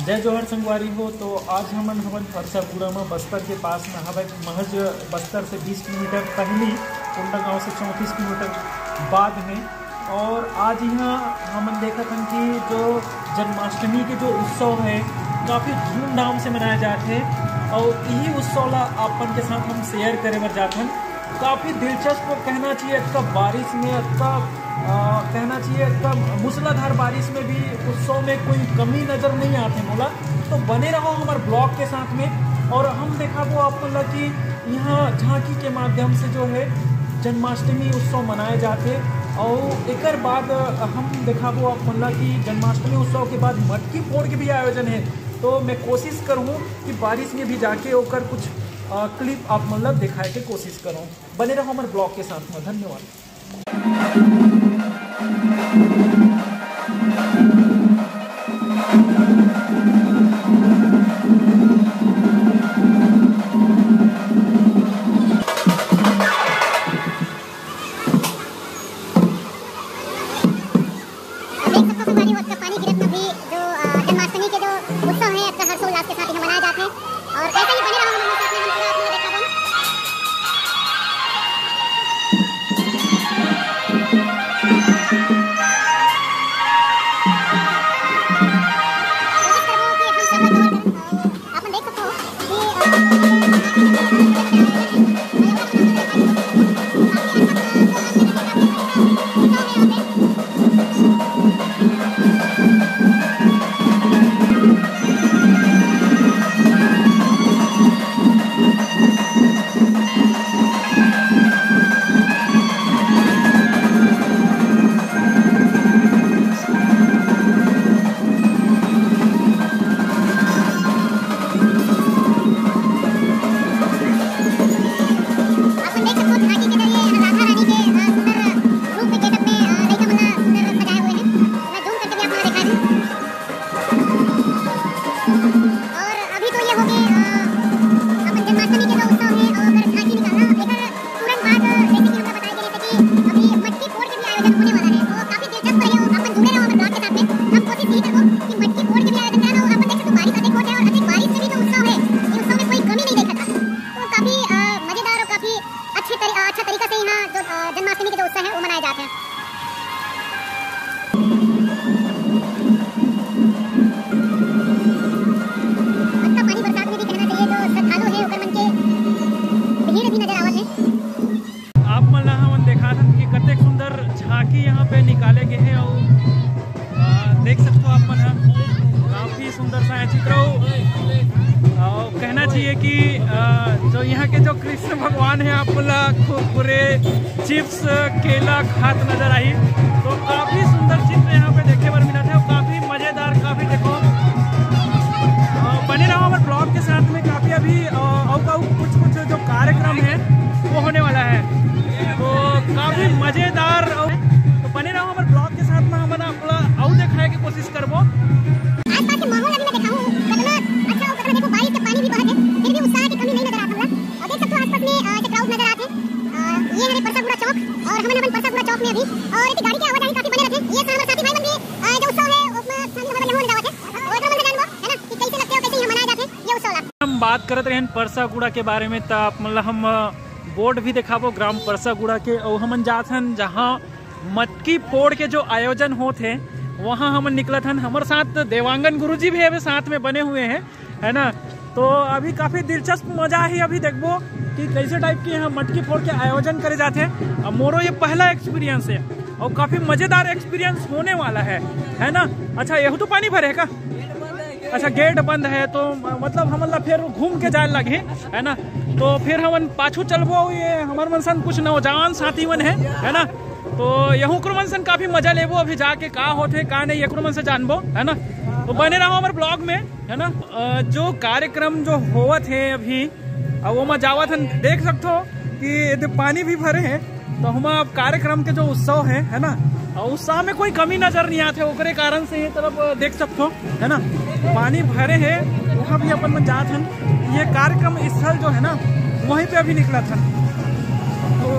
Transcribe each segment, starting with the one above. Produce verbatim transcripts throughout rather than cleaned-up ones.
जय जोहार संगवारी हो। तो आज हमन हवन फरसागुड़ा में, बस्तर के पास में हवय, महज बस्तर से बीस किलोमीटर पहली, कोंडागांव से चौंतीस किलोमीटर बाद में। और आज यहाँ हमन देखत हन कि जो जन्माष्टमी के जो उत्सव है, काफ़ी धूमधाम से मनाया जात है। और यही उत्सव ला अपन के साथ हम शेयर करे बर जात हन। काफ़ी दिलचस्प कहना चाहिए, अतका बारिश में, अतका, आ, कहना चाहिए, अतका मूसलाधार बारिश में भी उत्सव में कोई कमी नज़र नहीं आते मोला। तो बने रहो हमारे ब्लॉग के साथ में, और हम देखाबो आप मन ला कि यहाँ झांकी के माध्यम से जो है जन्माष्टमी उत्सव मनाए जाते। और एकर बाद हम देखाबो आप मन ला कि जन्माष्टमी उत्सव के बाद मटकी फोड़ के भी आयोजन है। तो मैं कोशिश करूँ कि बारिश में भी जाके ओकर कुछ, आ, क्लिप आप मन ला दिखाए के कोशिश करूँ। बने रहो हमारे ब्लॉग के साथ में। धन्यवाद। देख सकथो संगवारी हो, अतका पानी गिरत में भी जो, अ, जन्माष्टमी के जो उत्सव है, अतका हर्षोल्लास के साथ यहाँ मनाया जात है। और ऐसे ही बने रहो हमारे साथ में, हम पूरा आप लोग को देखाबो। कोशिश करबो कि हम सब लोग कवर करन। आप मन देख सकथो कि, अ, आप मन देख सकथो झांकी के जरिए राधा रानी के, अ, सुंदर रूप के getup में, अ, लइका मन ला सुंदर सजाए हुए हैं। मैं zoom करके भी आप मन ला दिखा दूं। और अभी तो ये हो गए, अ, अपन जन्माष्टमी के जो उत्सव है, और अगर झांकी निकालना, एकर तुरंत बाद, अ, जैसे कि हमला बताया गया था कि अभी मटकी फोड़ के भी आयोजन होने वाला है, तो काफी दिलचस्प रहे हो, अपन जुड़े रहो हमारे ब्लॉग के साथ में। हम कोशिश यही करबो कि मटकी फोड़ के भी आयोजन कराना हो। अपन देख सकते हो बारिश अधिक होत है और अधिक बारिश से भी जो उत्सव है, ये उत्सव में कोई कमी नहीं देखा था। तो काफी, अ, मजेदार और काफी अच्छे तरी-, अ, अच्छा तरीका से यहाँ जो, अ, जन्माष्टमी के जो उत्सव है वो मनाया जाता है। अतका पानी बरसात में भी कहना चाहिए जो श्रद्धालु है ओकर मन के भीड़ भी नजर आवत है। आप मन ला हमन देखात हन कि कतेक सुंदर झांकी यहाँ पे निकाले गए हे। और, आ, देख सकते हो आप मन ह, काफी सुंदर सा है चित्र। और कहना चाहिए कि, आ, जो यहाँ के जो कृष्ण भगवान है, आप मन ला कुरकुरे, चिप्स, केला खात नजर आही। तो काफी सुंदर चित्र यहाँ पे देखे बर मिलत है और काफी मजेदार, काफी देखो, अ, बने रहो हमारे ब्लॉग के साथ में। काफी अभी, अ, अउ, अउ कुछ कुछ जो कार्यक्रम है वो होने वाला है, तो काफी मजेदार। अउ, तो बने रहो हमारे ब्लॉग के साथ में, हमन आप अउ दिखाए के कोशिश करबो। आसपास के माहौल अभी मैं दिखाऊं, कितना अच्छा हो, कितना देखो, बारिश के पानी भी बहत है, फिर भी उत्साह की कमी नहीं नजर आ रहा। और देख सकते हो आसपास में, अ, ऐसे क्राउड नजर आते हैं। अ, ये हमारे परसागुड़ा चौक और हमन, हमन परसागुड़ा चौक में अभी, और ये गाड़ी की आवाजाही काफी बने रहते हैं। ये हमारे साथी भाई मन भी, अ, जो उत्सव है, वो अपना शामिल होने जावत है। और हमन से जानबो, है ना, कि कैसे लगते हो, कैसे यहाँ मनाया जाते हैं ये उत्सव ला। हम बात करत रहे परसागुड़ा के बारे में, त आप मतलब हम, अ, बोर्ड भी दिखाबो ग्राम परसागुड़ा के, और हमन जात हन जहाँ मटकी फोड़ के जो आयोजन होत हे, वहाँ हमन निकलत हन। हमर साथ देवांगन गुरुजी भी अभी साथ में बने हुए हैं, है ना। तो अभी काफी दिलचस्प मजा ही, अभी देखबो कि कैसे टाइप के यहाँ मटकी फोड़ के आयोजन करे जाते हैं। अब मोरो ये पहला एक्सपीरियंस है और काफी मजेदार एक्सपीरियंस होने वाला है, है ना। अच्छा, यहू तो पानी भरे है का? अच्छा, गेट बंद है तो म-, मतलब हमन ला फिर घूम के जाए लगे, है ना। तो फिर हमन पाछू चलबो, ये हमर मन सन कुछ नौजवान साथी मन है, है ना। तो यहू ओकरो मन सन काफी मजा लेबो, अभी जाके का होथे का नहीं, एकरो मन से जानबो, है ना। तो बने रहो हमर ब्लॉग में, है ना। अ, जो कार्यक्रम जो होवत है अभी, अब ओमा जावत हन, देख सकथो कि एदे पानी भी भरे है। तो हुमा अब कार्यक्रम के जो उत्सव है, है ना, और उत्साह में कोई कमी नजर नहीं आते, ओकरे कारण से ये तरफ देख सकथो, है ना, पानी भरे है। वहाँ भी अपन मन जात हन, ये कार्यक्रम स्थल जो है ना, वहीं पे अभी निकलत हन। तो,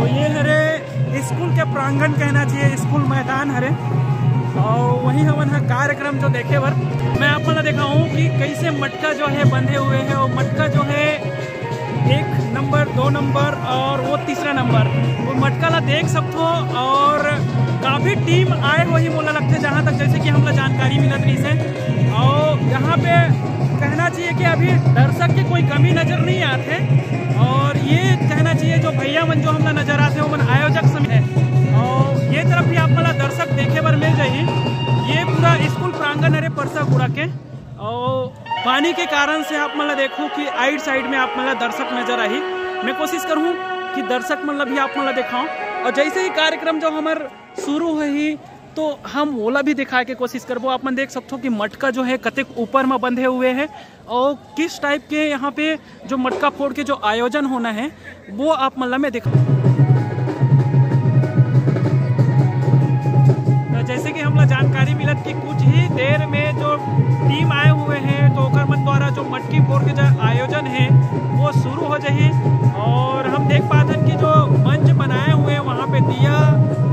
तो ये हरे स्कूल के प्रांगण कहना चाहिए, स्कूल मैदान। हरे। और वही हमन ह कार्यक्रम जो देखे बर, मैं आप मन ला देखाऊं कि कैसे मटका जो है बंधे हुए है और मटका जो है एक नंबर, दो नंबर और वो तीसरा नंबर, वो मटका ला देख सकथो। और काफी टीम आए होही मोला लगथे, जहाँ तक जैसे कि हमला जानकारी मिलत रहिस है। और यहाँ पे कहना चाहिए कि अभी दर्शक के कोई कमी नजर नहीं आते। और ये कहना चाहिए जो भैया मन जो हमला नजर आते हैं, वो मन आयोजक समिति है। और ये तरफ भी आप मन ला दर्शक देखे बर मिल जाही। ये पूरा स्कूल प्रांगण हरे परसा गुड़ा के। और पानी के कारण से आप मन ला देखो कि आइड साइड में आप मन ला दर्शक नजर आही। मैं कोशिश करूँ कि दर्शक मन ला भी आप मन ला देखाऊं। और जैसे ही कार्यक्रम जो हमर शुरू होही, तो हम ओला भी दिखाए के कोशिश करबो। आप मन देख सकथो कि मटका जो है कतेक ऊपर में बंधे हुए हैं और किस टाइप के यहाँ पे जो मटका फोड़ के जो आयोजन होना है, वो आप मन ला मैं दिखा। तो जैसे कि हमला जानकारी मिलत कि कुछ ही देर में जो टीम आए हुए हैं, तो ओकर मन द्वारा जो मटकी फोड़ के जो आयोजन है, वो शुरू हो जाही। और हम देख पाथन कि जो मंच बनाए हुए हैं, वहाँ पे दिया,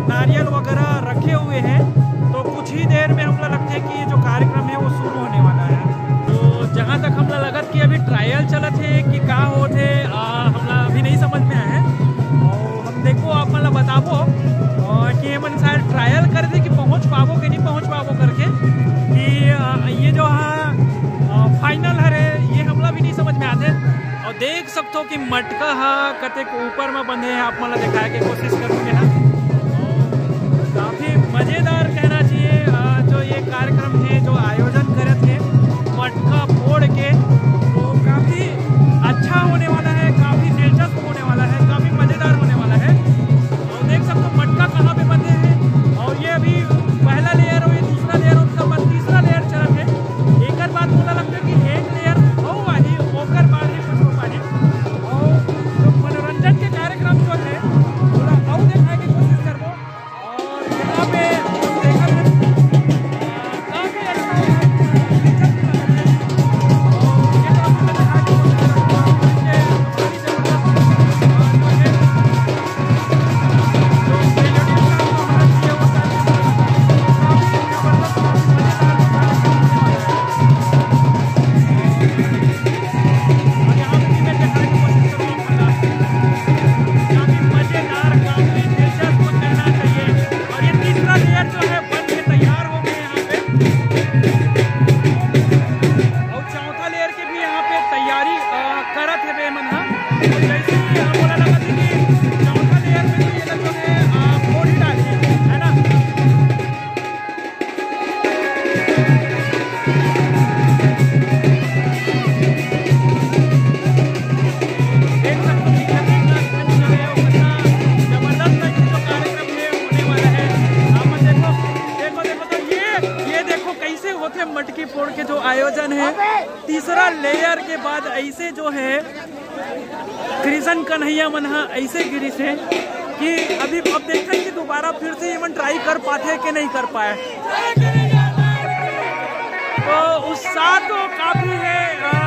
नारियल वगैरह रखे हुए हैं। तो कुछ ही देर में हमला लगथे कि ये जो कार्यक्रम है, वो शुरू होने वाला है। तो जहाँ तक हमला लगत कि अभी ट्रायल चलत है कि का होत है, आ, हमला अभी नहीं समझ में आया है। और हम देखो, आप मन ला बताबो, आ, कि ये मन शायद ट्रायल कर दे कि पहुँच पाबो कि नहीं पहुँच पाबो करके, कि, आ, ये जो हाँ, आ, फाइनल हरे, ये हमला भी नहीं समझ में आते। और देख सकथो कि मटका हा कतेक ऊपर में बंधे हे, आप मन ला दिखाए के कोशिश करूँगे ना। काफी मजेदार कहना चाहिए, अ, जो ये कार्यक्रम है, जो आयोजन करत है मटका फोड़ के, वो काफी अच्छा होने वाला है, काफी दिलचस्प होने वाला है, काफी मजेदार होने वाला है। और देख सकते हो मटका कहाँ पे बंधे हैं, और ये अभी पहला लेयर और ये दूसरा लेयर, उसका बाद तीसरा लेयर चलत है। एकर बाद मोला लगता है कि एक लेयर हो आही, ओकर बाद ही कुछ हो पाही। और जो मनोरंजन के कार्यक्रम जो है, थोड़ा और दिखाए के कोशिश करबो। और यहाँ पे हम देखत हन, अ, काफी अच्छा है, दिलचस्प लगत है। और ये तो हम दिखाए के कोशिश करबो कि हमारी जबरदस्त, अ, जो है, जो मेलोडियस का हमारा ये होता है, काफी जबरदस्त, काफी मजेदार होने वाला है। और यहाँ पे भी मैं दिखाने की कोशिश करूँगा, काफी मजेदार, काफी दिलचस्प कहना चाहिए। और ये तीसरा लेयर जो है बन के तैयार हो गए यहाँ पे। और चौथा लेयर के भी यहाँ पे तैयारी, अ, करत हे बे मन हा। और जैसे ही, अ, बोला लगा थी कि चौथा लेयर में भी ये लोग जो है, अ, फोड़ ही डाली, है ना। देख सकते हो कि कितना जबरदस्त है, जो कार्यक्रम है होने वाला है। आप मन देखो, देखो, देखो, तो ये, ये देखो कैसे होते मटकी फोड़ के जो आयोजन है, तीसरा लेयर के बाद ऐसे जो है कृष्ण कन्हैया मन ह ऐसे गिरिस हे कि अभी अब देखते हैं कि दोबारा फिर से एमन ट्राई कर पाते हैं कि नहीं कर पाए। तो उत्साह तो काफी है, अ,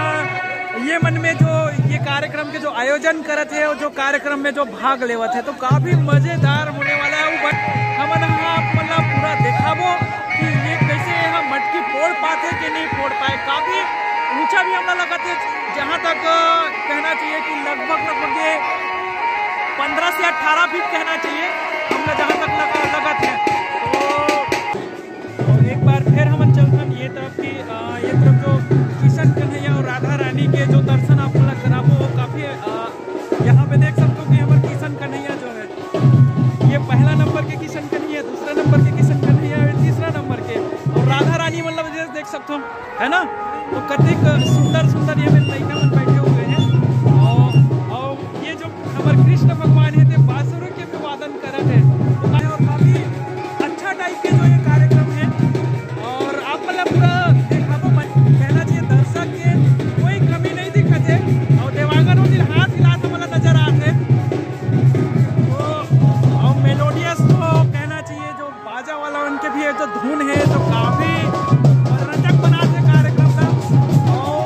ये मन में जो ये कार्यक्रम के जो आयोजन करत है और जो कार्यक्रम में जो भाग लेवत है, तो काफी मजेदार होने वाला है। वो बन-, हमन ह आप मन ला पूरा दिखाबो कि ये कैसे यहाँ मटकी फोड़ पाते कि नहीं फोड़ पाए। काफी ऊंचा भी हमला लगत है, जहाँ तक, अ, कहना चाहिए कि लगभग, लगभग ये पन्द्रह से अठारह फीट कहना चाहिए हमला, जहाँ तक लग-, लगत है। तो, तो एक बार फिर हमन चलथन ये तरफ की, अ, ये तरफ जो किशन कन्हैया और राधा रानी के जो दर्शन आप मन ला कराबो, वो काफी, अ, यहाँ पे देख सकते हो कि हमारे किशन कन्हैया जो है, ये पहला नंबर के किशन कन्हैया, दूसरा नंबर के किशन कन्हैया, ये तीसरा नंबर के, और राधा रानी मतलब जैसे देख सकते हो, है ना, तो कतेक सुंदर सुंदर ये में लइका मन बैठे हुए हैं। और, और ये जो हमारे कृष्ण भगवान है, ते बांसुरी के भी वादन करत है, तो और काफी अच्छा टाइप के जो ये कार्यक्रम है। और आप मतलब पूरा देखा तो मन कहना चाहिए, दर्शक के कोई कमी नहीं दिखत है। और देवांगन वो दिन हाथ हिलात हमला नजर आते। तो और मेलोडियस तो कहना चाहिए, जो बाजा वाला उनके भी एक जो धुन है, जो काफी मनोरंजक बनाते कार्यक्रम का। और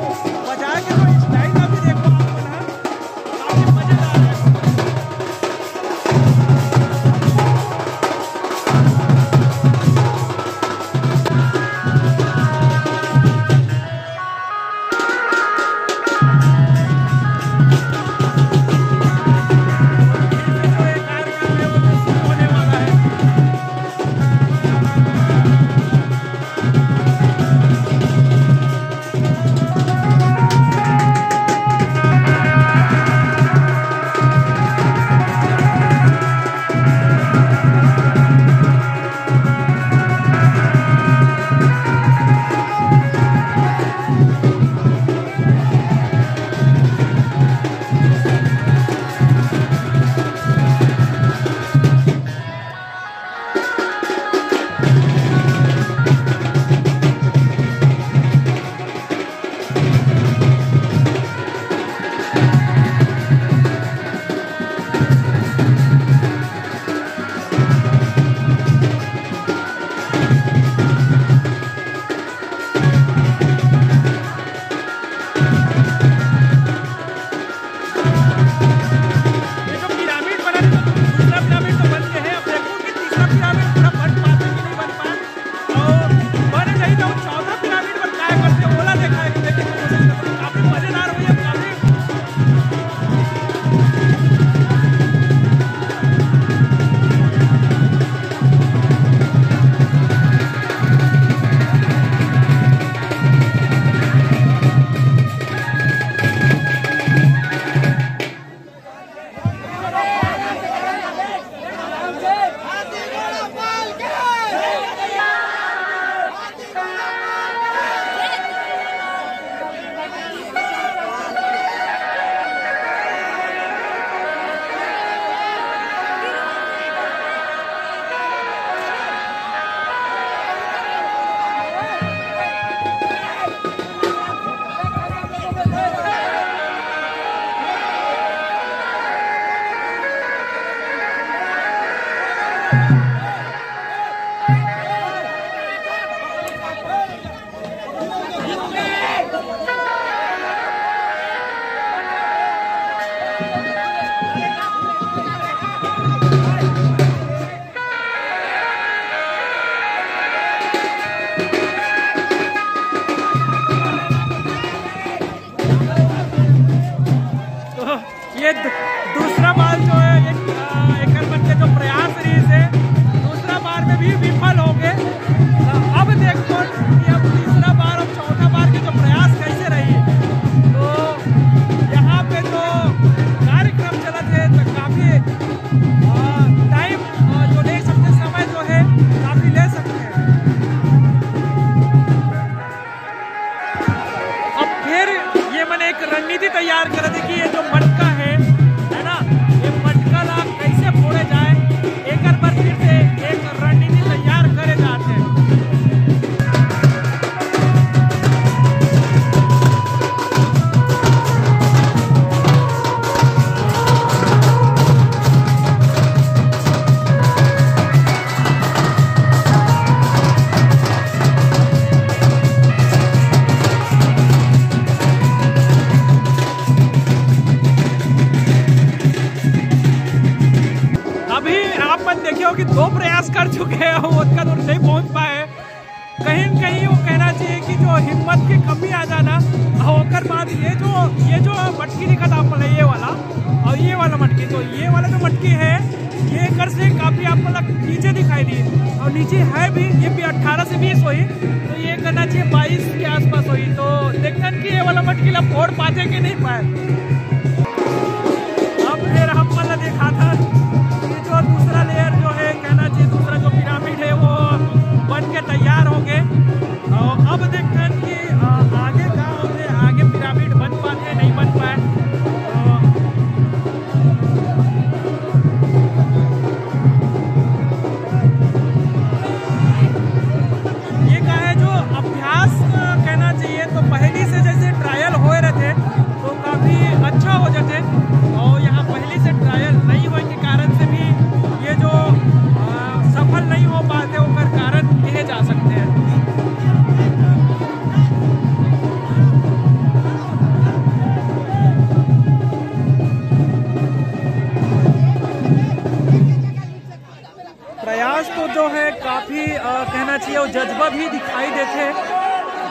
बजाए के तो स्टाइल का भी देखो आप मन, काफी मजेदार है। हो गए। अब देखो कि अब तीसरा बार, अब चौथा बार के जो प्रयास कैसे रही। तो यहाँ पे जो कार्यक्रम चलत है, तो काफी, अ, टाइम, अ, जो ले सकते, समय जो है, काफी ले सकते हैं। अब फिर ये मन एक रणनीति तैयार करत हे कि ये जो मटका है, है ना, ये मटका ला कैसे फोड़े जाए, एकर बर फिर से एक रणनीति तैयार करे जात हे। अभी आप मन देखे हो कि दो प्रयास कर चुके हैं, वो उतना दूर नहीं पहुंच पाए। कहीं न कहीं वो कहना चाहिए कि जो हिम्मत की कमी आ जाना, और ओकर बाद ये जो, ये जो मटकी दिखत आप मन ला, ये वाला, और ये वाला मटकी, तो ये वाला जो मटकी है, ये एकर से काफी आप मन ला नीचे दिखाई दी, और नीचे है भी, ये भी अठारह से बीस होही, तो ये करना चाहिए बाईस के आसपास होही। तो देखथन कि ये वाला मटकी ला फोड़ पाथे कि नहीं पाए। अब फिर हम मन ला दिखाथन कि जो दूसरा लेयर जो है, कहना चाहिए दूसरा जो पिरामिड है, वो बन के तैयार हो गए। और अब देखथन कि, अ, आगे का होथे, आगे पिरामिड बन पाथे, नहीं बन पाए। तो ये का है जो अभ्यास, अ, कहना चाहिए, तो पहली से जैसे ट्रायल होए रहते तो काफी अच्छा हो जाते, और यहाँ पहली से ट्रायल नहीं होए के कारण से भी ये जो, अ, सफल नहीं हो पाते, ओकर कारण कहे जा सकते हैं। प्रयास तो जो है काफी, अ, कहना चाहिए, वो जज्बा भी दिखाई देथे,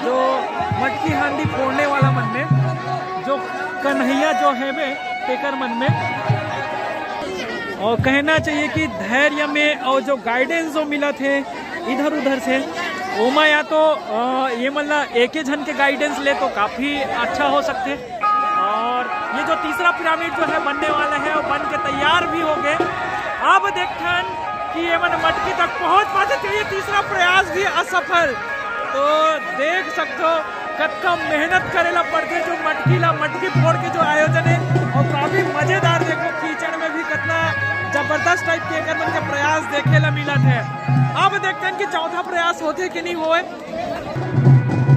जो मटकी हांडी फोड़ने वाला मन में, जो कन्हैया जो है बे, तेकर मन में। और कहना चाहिए कि धैर्य में और जो गाइडेंस जो मिलत हे इधर उधर से, ओमा या तो, अ, ये मन ला एके झन के गाइडेंस ले तो काफी अच्छा हो सकथे। और ये जो तीसरा पिरामिड जो है बनने वाला है, वो बन के तैयार भी हो गए। अब देखथन कि ये मन मटकी तक पहुंच पाथे, तो ये तीसरा प्रयास भी असफल। तो देख सकते हो कतका मेहनत करे ला पड़थे, जो मटकी ला, मटकी फोड़ के जो आयोजन है, और काफी मजेदार। देखो कीचड़ में भी कितना जबरदस्त टाइप के एकर मन के प्रयास देखे ला मिलत है। अब देखथन कि चौथा प्रयास होथे कि नहीं होए।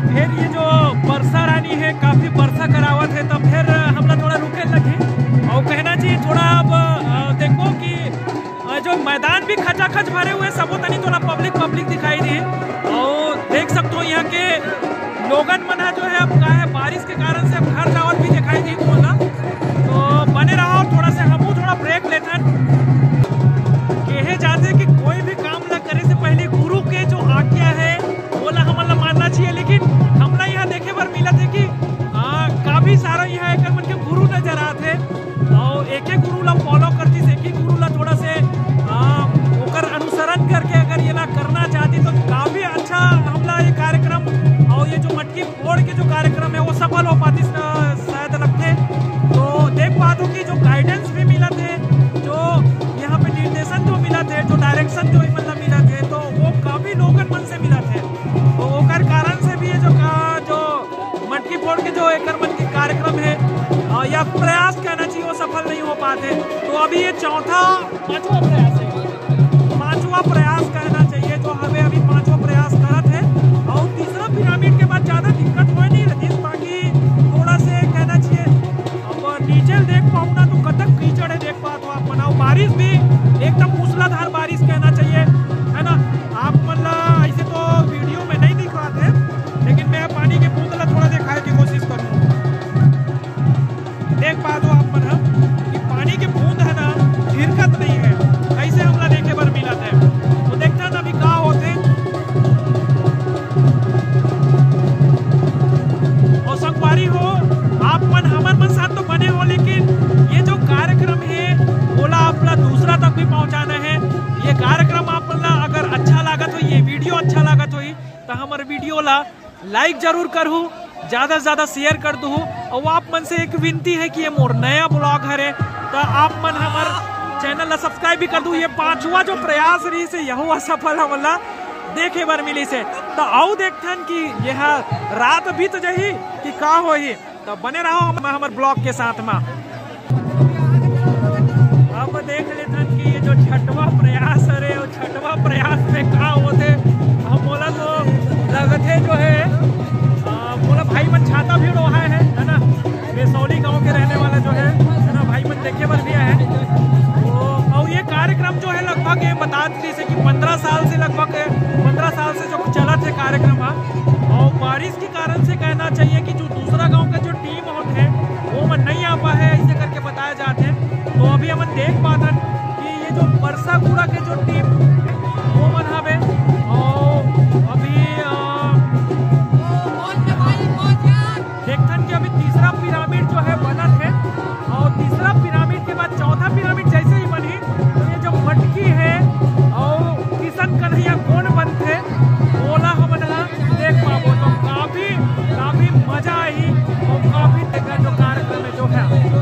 फिर ये जो बरसा रानी है, काफी बरसा करावत है, तो फिर हमला थोड़ा रुके लगी। और कहना चाहिए थोड़ा अब, अ, देखो कि, अ, जो मैदान भी खचाखच भरे हुए, सबो तनी थोड़ा पब्लिक पब्लिक दिखाई दी। और देख सकते हो यहाँ के लोगन मन ह जो है, अब का है, बारिश के कारण से अब घर जावत भी दिखाई दी तुमन ला। तो बने रहो, थोड़ा से हमहू थोड़ा ब्रेक लेथन। कहे जाथे कि कोई भी काम ला करे से पहले गुरु के जो आज्ञा है, ओला हमन ला मानना चाहिए। लेकिन हमला यहाँ देखे बर मिलत है कि, आ, काफी सारा यहाँ एकर मन के गुरु नजर आत है, और एक एक गुरु ला फॉलो करती, एक ही गुरु ला थोड़ा से, आ, ओकर अनुसरण करके अगर ये ला करना चाहती तो काफी अच्छा हमला ये कार्यक्रम और ये जो मटकी फोड़ के जो कार्यक्रम है वो सफल हो पाती, स-, शायद लगथे। तो देख पात हो कि जो गाइडेंस भी मिलत है, जो यहाँ पे निर्देशन जो मिलत है, जो डायरेक्शन जो मतलब मिलत है, तो वो काफी लोगन मन से मिलत है। तो ओकर कारण से भी ये जो का, जो मटकी फोड़ के जो एकर मन के कार्यक्रम है, अ, या प्रयास कहना चाहिए, वो सफल नहीं हो पाते। तो अभी ये चौथा, पांचवा प्रयास है, पांचवा प्रयास कहना चाहिए, जो हमें अभी पांचवा प्रयास करत है। और तीसरा पिरामिड के बाद ज्यादा दिक्कत होए नहीं रहती, बाकी थोड़ा से कहना चाहिए। अब नीचे देख पाऊँ ना तो कतक कीचड़ है, देख पात हो आप मन। बारिश भी एकदम मूसलाधार बारिश कहना चाहिए, है ना। आप मन ला ऐसे तो वीडियो में नहीं दिखाते, लेकिन मैं पानी के बूंद ला थोड़ा दिखाए की कोशिश करूँ। देख पात हो आप मन ह कि पानी के बूंद है ना, छिड़कत नहीं है, त हमर वीडियो ला like जरूर करहू, ज्यादा से ज्यादा share कर दूहू। और आप मन से एक विनती है कि ये मोर नया vlog हरे, त आप मन हमर channel ला subscribe भी कर दू। ये पांचवा जो प्रयास रहिसे, यहू असफल हमन ला देखे बर मिलिसे। त आऊ देखथन कि यह रात बीत जही कि का होही। त बने रहो हम, हमर vlog के साथ मा। अब देख लेथन कि ये जो छठवा प्रयास हरे, वो छठवा प्रयास में का होथे। अब मोला तो लगथे जो है, अ, मोला भाई मन छाता भी ओढ़ाए हे, है ना, बेसौली गांव के रहने वाला जो है, है ना, भाई मन देखे बर भी आए हे। तो और ये कार्यक्रम जो है लगभग ये बता जैसे कि पंद्रह साल से, लगभग पंद्रह साल से जो चलत हे कार्यक्रम हा, और बारिश के कारण से कहना चाहिए कि जो दूसरा गांव का जो टीम होत हे, वो मन नहीं आ पाए हे, ऐसे करके बताया जात हे। तो अभी हमन देख पाथन कि ये जो परसागुड़ा के जो टीम, वो मन हवे, और अभी, अ, देखथन कि अभी तीसरा पिरामिड जो है बनत हे, और तीसरा पिरामिड के बाद चौथा पिरामिड जैसे ही बनही, तो ये जो मटकी है और किशन कन्हैया कोन बनथे, ओला हमन ह देख पाबो। तो काफी, काफी मजा आही और काफी देखा जो कार्यक्रम है जो है।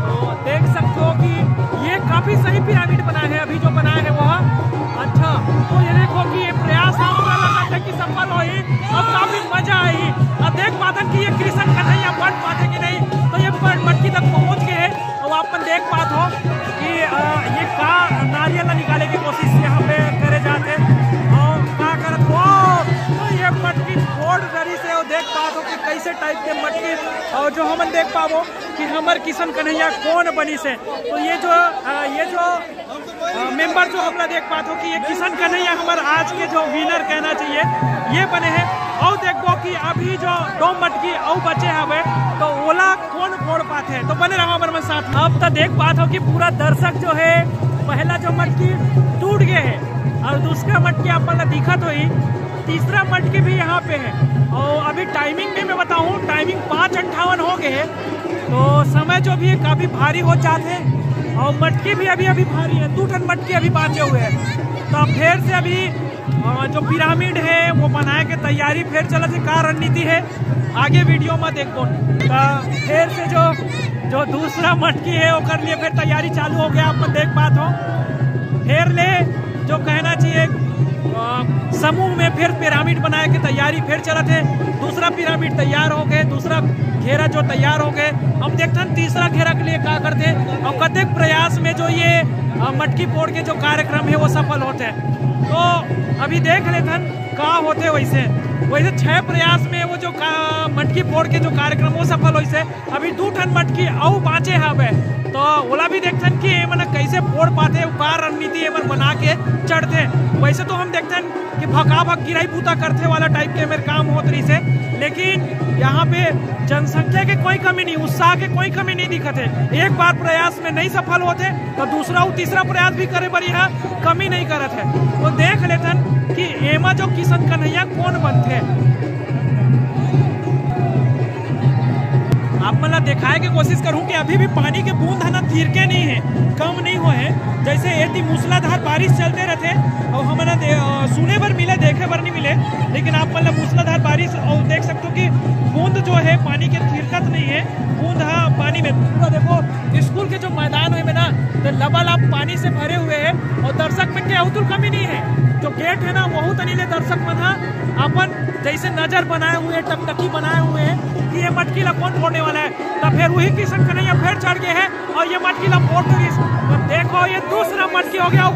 तो देख सकते हो कि ये काफी सही पिरामिड बना है, अभी जो बना है वह। अच्छा, तो ये देखो कि ये प्रयास है, मुझे लगा था कि सफल होही और काफी मजा आही। अब देख पाथन कि ये किशन कन्हैया बन पाथे कि नहीं, तो ये पर मटकी तक पहुंच गए हैं। और आप मन देख पात हो कि, अ, ये का नारियल ला निकाले की कोशिश यहाँ पे करे जाते हैं। और का करत हो, तो ये मटकी फोड़ डरी से, और देख पात हो कि कैसे टाइप के मटकी, और जो हमन देख पाबो कि हमर किशन कन्हैया कोन बनिस हे। तो ये जो, अ, ये जो, अ, मेंबर जो हमला देख पात हो कि ये किशन कन्हैया हमर आज के जो विनर कहना चाहिए, ये बने हे। और देखबो कि अभी जो दो मटकी अउ बचे हवे, तो ओला कोन फोड़ पाथे। तो बने रहो हमर मन साथ। अब तो देख पात हो कि पूरा दर्शक जो है, पहला जो मटकी टूट गए है और दूसरा मटकी आप मन ला दिखत होही, तीसरा मटकी भी यहाँ पे है। और अभी टाइमिंग भी मैं बताऊँ, टाइमिंग पाँच अंठावन हो गए है, तो समय जो भी है काफी भारी हो जात है और मटकी भी अभी अभी भारी है, दू ठन मटकी अभी बांचे हुए हैं। तो फिर से अभी, अ, जो पिरामिड है वो बनाए के तैयारी फिर चलत है। का रणनीति है आगे वीडियो में देखबो। तो फिर से जो, जो दूसरा मटकी है ओकर लिए फिर तैयारी चालू हो गया, आप मन देख पात हो। फिर ले जो कहना चाहिए, अ, समूह में फिर पिरामिड बनाए के तैयारी फिर चलत है। दूसरा पिरामिड तैयार हो गए, दूसरा घेरा जो तैयार हो गए। अब देखथन तीसरा घेरा के लिए का करते और कतेक प्रयास में जो ये, अ, मटकी फोड़ के जो कार्यक्रम है वो सफल होते हैं। तो अभी देख लेथन का होते वैसे। वैसे छह प्रयास में वो जो का, मटकी फोड़ के जो कार्यक्रम वो सफल होइसे। अभी दू ठन मटकी अउ बांचे हवे, तो ओला भी देखथन कि एमन कैसे फोड़ पाथे, का रणनीति एमन बना के चढ़थे। वैसे तो हम देखथन कि भकाभक गिरई बूता करथे वाला टाइप के मेर काम होत रहिसे, लेकिन यहाँ पे जनसंख्या के कोई कमी नहीं, उत्साह के कोई कमी नहीं दिखत है। एक बार प्रयास में नहीं सफल होथे तो दूसरा अउ तीसरा प्रयास भी करे बर यहाँ कमी नहीं करत है। तो देख लेथन कि एमा जो किशन कन्हैया कोन बनथे। आप मन ला दिखाए के कोशिश करूँ कि अभी भी पानी के बूंद है ना, थिरके नहीं है, कम नहीं हुए हैं। जैसे यदि मूसलाधार बारिश चलते रहते और हमन ला दे-, अ, सुने बर मिले, देखे बर नहीं मिले, लेकिन आप मन ला मूसलाधार बारिश और देख सकते हो कि बूंद जो है पानी के थिरकत नहीं है। बूंद हा पानी में पूरा देखो, स्कूल के जो मैदान है ना, तो लबालब पानी से भरे हुए हैं और दर्शक मन के अवतुल कमी नहीं है। जो गेट है ना, वहू तनी ले दर्शक मन हा अपन जैसे नजर बनाए हुए, टकटकी बनाए हुए हैं कि ये मटकी ला कौन फोड़ने वाला है। तो फिर वही किशन कन्हैया फिर चढ़ गए हैं और ये मटकी ला फोड़ दिस। तो देखो, ये दूसरा मटकी हो गया,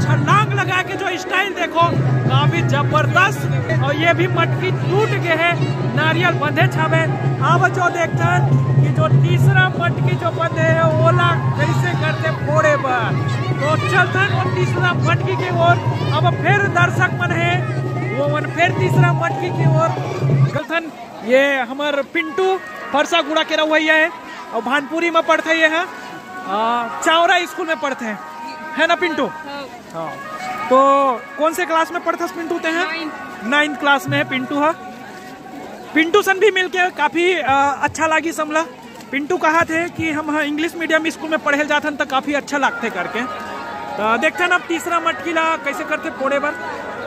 छलांग लगा के जो स्टाइल देखो, काफी जबरदस्त। और ये भी मटकी टूट गए है, नारियल बंधे छावे। अब जो देखथन कि जो तीसरा मटकी जो बंधे है, ओला कैसे करथे फोड़े बर। तो चलथन वो तीसरा मटकी के ओर। अब फिर दर्शक मन है, वो मन फिर तीसरा मटकी के ओर चलथन। ये हमर पिंटू फरसागुड़ा के रहुवैया है और भानपुरी में पढ़थे ये है, अ, चावरा स्कूल में पढ़थे, है ना पिंटू? हाँ। तो कौन से क्लास में पढ़थस पिंटू ते हैं? Ninth। Ninth class में है पिंटू हा। पिंटू सन भी मिलके काफी, अ, अच्छा लागिस हमला। पिंटू कहथे कि हम ह इंग्लिश मीडियम स्कूल में पढ़े जाथन त काफी अच्छा लागथे करके। त देखथन अब तीसरा मटकी ला कइसे करथे फोड़े बर,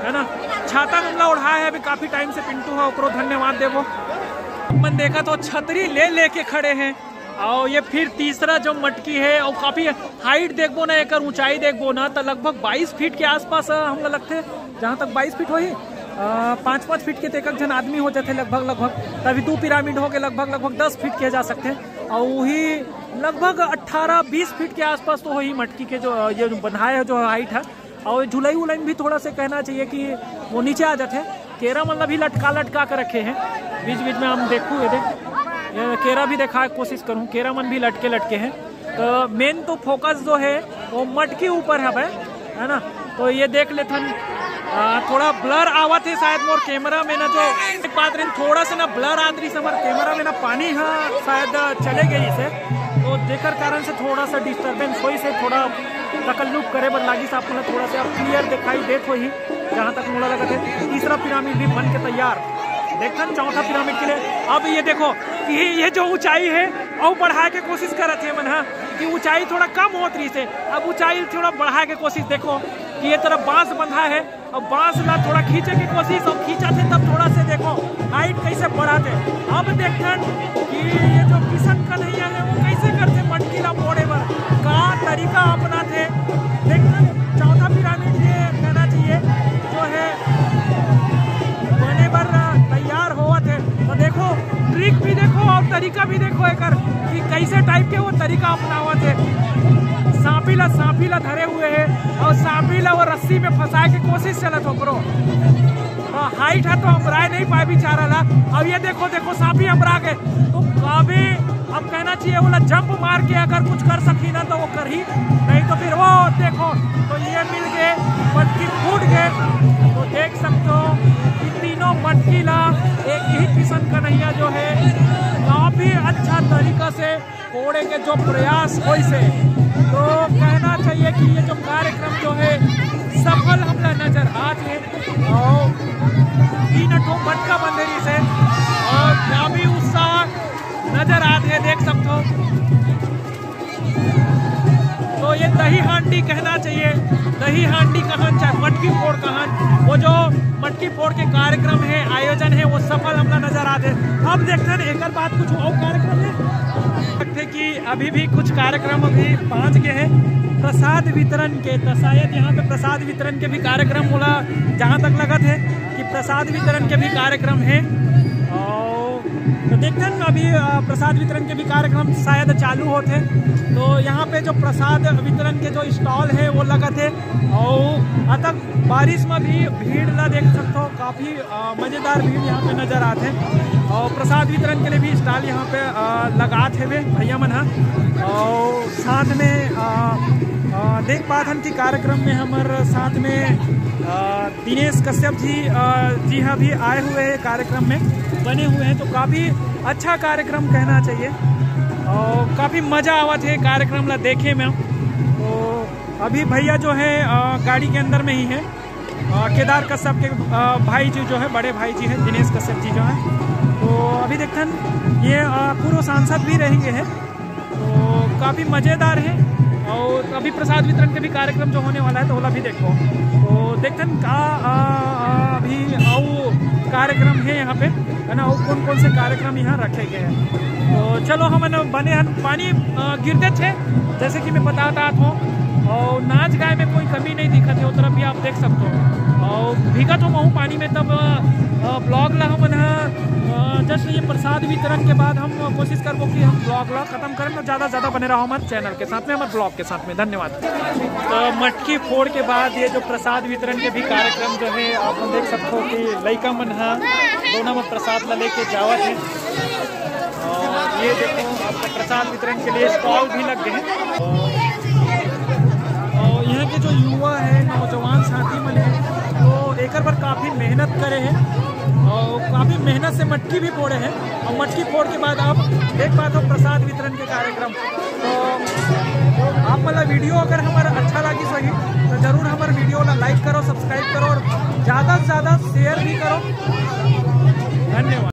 है ना। छाता हमला ओढ़ाए हे अभी काफी टाइम से, पिंटू ह, ओकरो धन्यवाद देबो। मन देखत हो छतरी ले लेके खड़े हे। अउ ये फिर तीसरा जो मटकी हे, अउ काफी हाइट देखबो ना, एकर ऊंचाई देखबो ना, त लगभग बाईस फीट के आसपास, अ, हमला लगथे, जहां तक बाईस फीट होही, अ, पाँच पाँच फीट के त एक एक झन आदमी हो जाथे लगभग लगभग, तभी दू पिरामिड हो के लगभग लगभग दस फीट के जा सकथे। अउ वही लगभग अठारह बीस फीट के आसपास तो होही मटकी के जो, अ, ये जो बंधाए हे, जो हाइट हे। अउ झुलई उलई में भी थोड़ा से कहना चाहिए कि वो नीचे आ जाथे। केरा मन ला भी लटका लटका के रखे हे, बीच बीच में हम देखू, ये देख, ये केरा भी देखाए के कोशिश करूँ, केरा मन भी लटके लटके हे। तो मेन तो फोकस जो हे वो मटकी ऊपर हवे, है ना। तो ये देख लेथन, आ, थोड़ा ब्लर आवत हे शायद मोर कैमरा में ना, जो एक बात रही, थोड़ा सा ना ब्लर आत रही हमर कैमरा में ना, पानी ह शायद चले गई से, तो जेकर कारण से थोड़ा सा डिस्टरबेंस होइस हे, थोड़ा तकल्लुफ करे बर लागिस। आप मन ला थोड़ा सा अब क्लियर दिखाई देत होही, जहाँ तक मोला लगत हे। तीसरा पिरामिड भी बन के तैयार, देखथन चौथा पिरामिड के लिए। अब ये देखो कि ये जो ऊंचाई हे, अउ बढ़ाए के कोशिश करत हे मन ह कि ऊंचाई थोड़ा कम होत रहिस हे, अब ऊंचाई थोड़ा बढ़ाए के कोशिश। देखो कि ये तरफ बांस बंधा हे, अब बांस ला थोड़ा खींचे के कोशिश, अब खींचत हे तब थोड़ा से देखो हाइट कैसे बढ़ाथे। अब देखथन कि ये जो किशन कन्हैया हे वो कैसे करथे मटकी ला फोड़े बर, का तरीका अपनाथे। देखथन चौथा पिरामिड ये कहना चाहिए जो हे बने बर तैयार होवत हे। तो देखो ट्रिक भी देखो और तरीका भी देखो एकर कि कैसे टाइप के वो तरीका अपनावत हे। सांपी ला, सांपी ला धरे हुए हे और सांपी ला वो रस्सी में फंसाए के कोशिश चलत ओकरो। हाँ, हाइट है तो अमराए नहीं पाए बेचारा ला। अब ये देखो, देखो सांपी अमरा गए। तो काफी अब कहना चाहिए, वो ला जंप मार के अगर कुछ कर सकी ना तो वो करही, नहीं तो फिर वो देखो, तो ये मिल गए, मटकी फूट गए। तो देख सकते हो कि तीनों मटकी ला एक ही किशन कन्हैया जो है काफी अच्छा तरीका से फोड़े के जो प्रयास होइस हे, तो कहना चाहिए कि ये जो कार्यक्रम जो है सफल हमला नजर आत हे। और तीन ठो मटका बंधे रहिस हे और काफी उत्साह नजर आत हे, देख सकते हो। तो ये दही हांडी कहना चाहिए, दही हांडी कहन चाहे मटकी फोड़ कहन, वो जो मटकी फोड़ के कार्यक्रम है, आयोजन है, वो सफल हमला नजर आत हे। अब देखथन एकर बाद कुछ और कार्यक्रम है। लगथे कि अभी भी कुछ कार्यक्रम अभी बांच गए हैं प्रसाद वितरण के, तो शायद यहाँ पे प्रसाद वितरण के भी कार्यक्रम होला, जहाँ तक लगत हे कि प्रसाद वितरण के भी कार्यक्रम है। और तो देखथन अभी, अ, प्रसाद वितरण के भी कार्यक्रम शायद चालू होत हे। तो यहाँ पे जो प्रसाद वितरण के जो स्टॉल है वो लगत हे और अतक बारिश में भी भीड़ ला देख सकते हो, काफी, अ, मजेदार भीड़ यहाँ पे नजर आत हे। और प्रसाद वितरण के लिए भी स्टॉल यहाँ पे, अ, लगात हेवे भैया मन ह। और साथ में, अ, अ, देख पात हन कि कार्यक्रम में हमर साथ में, अ, दिनेश कश्यप जी, अ, जी हाँ भी आए हुए हैं कार्यक्रम में, बने हुए हैं। तो काफी अच्छा कार्यक्रम कहना चाहिए और काफी मजा आवत हे कार्यक्रम ला देखे में। तो अभी भैया जो है, अ, गाड़ी के अंदर में ही है। अ, केदार कश्यप के, अ, भाई जी जो है, बड़े भाई जी हैं दिनेश कश्यप जी जो हैं। तो अभी देखथन ये, अ, पूर्व सांसद भी रह गए हैं, तो काफी मजेदार है। और अभी प्रसाद वितरण के भी कार्यक्रम जो होने वाला है, तो ओला भी देखो। तो देखथन का, अ, अ, अभी अउ कार्यक्रम है यहाँ पे, है ना, और कौन कौन से कार्यक्रम यहाँ रखे गए हैं। तो चलो, हमन बने हन, पानी, अ, गिरते थे, जैसे कि मैं बतात आत हूँ, और नाच गाए में कोई कमी नहीं दिखत है, वो तरफ भी आप देख सकते हो। और भीगत हो महू पानी में, तब, अ, ब्लॉग ला हमन ह, अ, जस्ट ये प्रसाद वितरण के बाद हम कोशिश करबो कि हम ब्लॉग ला खत्म करें, तो ज़्यादा से ज़्यादा बने रहो हमारे चैनल के साथ में, हमारे ब्लॉग के साथ में। धन्यवाद। तो मटकी फोड़ के बाद ये जो प्रसाद वितरण के भी कार्यक्रम जो है, आप लोग देख सकते हो कि लइका मन ह दोनों में प्रसाद ला लेके जावत है। और ये देखो, आपका प्रसाद वितरण के लिए स्टॉल भी लग गए हैं। और यहाँ के जो युवा है, नौजवान साथी मन है, वो एकर पर काफी मेहनत करे हैं और काफी मेहनत से मटकी भी फोड़े हैं। और मटकी फोड़ के बाद आप देख पाते हो प्रसाद वितरण के कार्यक्रम। तो आप मतलब वीडियो अगर हमारा अच्छा लगी सही, तो जरूर हमारे वीडियो ला लाइक करो, सब्सक्राइब करो और ज्यादा से ज्यादा शेयर भी करो। धन्यवाद।